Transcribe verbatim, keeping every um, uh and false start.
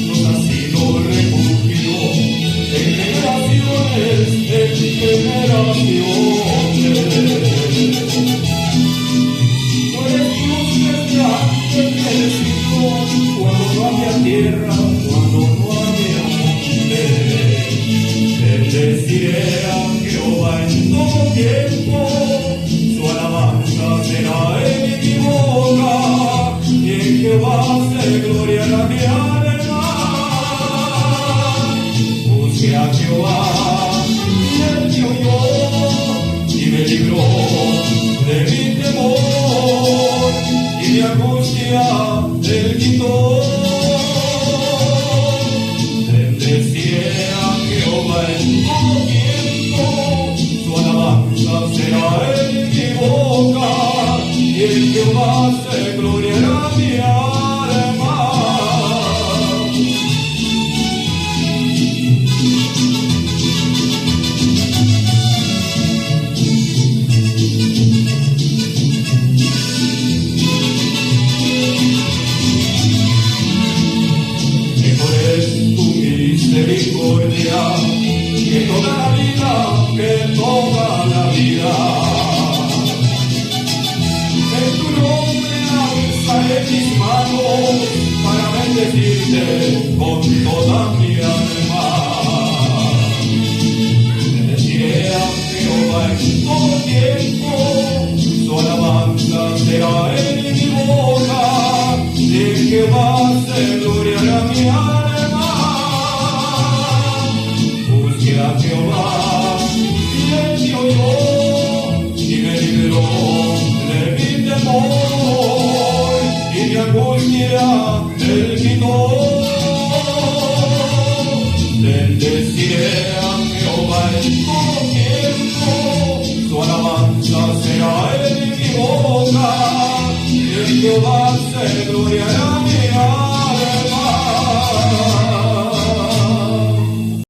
Nos ha sido refugio en generaciones, en generaciones. Tú eres Dios desde antes del siglo, cuando no había tierra, cuando no había monte. Bendeciré a Jehová en todo tiempo, su alabanza será en mi boca, y en Jehová se gloriará mi alma. Busqué a Jehová, y él me oyó, y me libró de mi temor, y mi angustia él quitó. Bendeciré a Jehová en todo tiempo, su alabanza será en mi boca, y en Jehová se gloriará mi alma. Mejor es tu misericordia que toda la vida, que toda la vida. En tu nombre alzaré mis manos para bendecirte con toda mi alma. Bendeciré a Jehová en todo tiempo, su alabanza será en mi boca, y en Jehová se gloriará mi alma. Busqué a Jehová, y él me oyó, y me libró de mi temor, y mi angustia él quitó. Bendeciré a Jehová en todo tiempo, su alabanza será en mi boca, y en Jehová se gloriará mi alma.